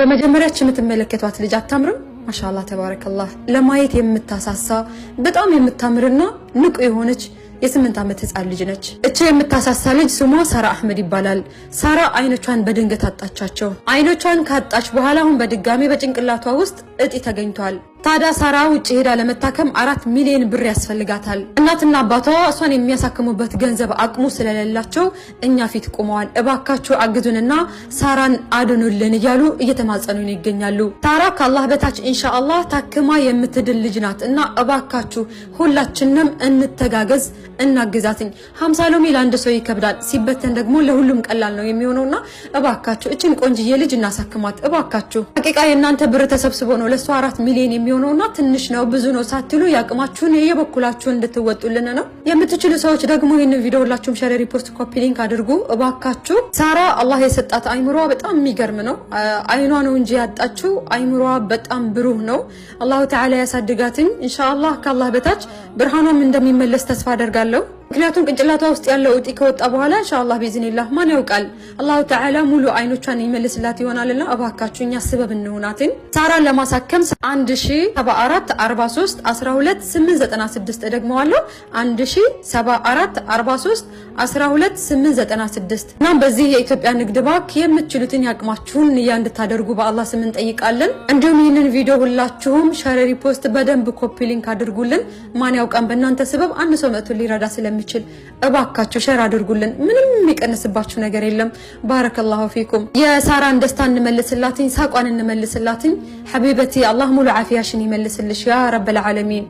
በመጀመሪያች የምትመለከቷት ልጅ አታምርም? ማሻአላህ ተባረከላህ። ለማየት የምታሳሳ፣ በጣም የምታምርና ንቁ የሆነች የ8 ዓመት ህፃን ልጅ ነች። እቺ የምታሳሳ ልጅ ስሟ ሳራ አህመድ ይባላል። ሳራ አይኖቿን በድንገት አጣቻቸው። አይኖቿን ካጣች በኋላ አሁን በድጋሚ በጭንቅላቷ ውስጥ እጢ ተገኝቷል። ታዲያ ሳራ ውጭ ሄዳ ለመታከም 4 ሚሊዮን ብር ያስፈልጋታል። እናትና አባቷ እሷን የሚያሳክሙበት ገንዘብ አቅሙ ስለሌላቸው እኛ ፊት ቆመዋል። እባካችሁ አግዙንና ሳራን አድኑልን እያሉ እየተማጸኑን ይገኛሉ። ሳራ ከአላህ በታች ኢንሻአላህ ታክማ የምትድን ልጅ ናት እና እባካችሁ ሁላችንም እንተጋገዝ፣ እናግዛትኝ። 50 ሎሚ ለአንድ ሰው ይከብዳል፣ ሲበተን ደግሞ ለሁሉም ቀላል ነው የሚሆነውና እባካችሁ እችን ቆንጅዬ ልጅ እናሳክማት እባካችሁ። ሐቂቃ የእናንተ ብር ተሰብስቦ ነው ለእሷ 4 ሚሊዮን የሚሆነውና ትንሽ ነው ብዙ ነው ሳትሉ የአቅማችሁን የየበኩላችሁን እንድትወጡልን ነው። የምትችሉ ሰዎች ደግሞ ይህንን ቪዲዮ ሁላችሁም share፣ repost፣ copy link አድርጉ እባካችሁ። ሳራ አላህ የሰጣት አይምሯ በጣም የሚገርም ነው። አይኗ ነው እንጂ ያጣችው አይምሯ በጣም ብሩህ ነው። አላሁ ተዓላ ያሳድጋትኝ። ኢንሻአላህ ከአላህ በታች ብርሃኗም እንደሚመለስ ተስፋ አደርጋለሁ። ምክንያቱም ቅንጭላቷ ውስጥ ያለው እጢ ከወጣ በኋላ ኢንሻአላህ ቢዝኒላህ ማን ያውቃል፣ አላሁ ተዓላ ሙሉ አይኖቿን ይመልስላት ይሆናልና እባካችሁ እኛ ስበብ እንሆናትን። ሳራን ለማሳከም 1074 43 12 896፣ እደግመዋለሁ፣ 1074 43 12 896። እናም በዚህ የኢትዮጵያ ንግድ ባንክ የምትችሉትን ያቅማችሁን ንያ እንድታደርጉ በአላህ ስም እንጠይቃለን። እንዲሁም ይህንን ቪዲዮ ሁላችሁም share፣ repost፣ በደንብ copy link አድርጉልን። ማን ያውቃል፣ በእናንተ ስበብ አንድ ሰው መጥቶ ሊረዳ ስለሚችል እባካችሁ share አድርጉልን። ምንም የሚቀንስባችሁ ነገር የለም። ባረከላሁ ፊኩም። የሳራን ደስታ እንመልስላትኝ፣ ሳቋን እንመልስላትኝ። ሐቢበቲ፣ አላህ ሙሉ ዓፊያሽን ይመልስልሽ ያ ረበል ዓለሚን።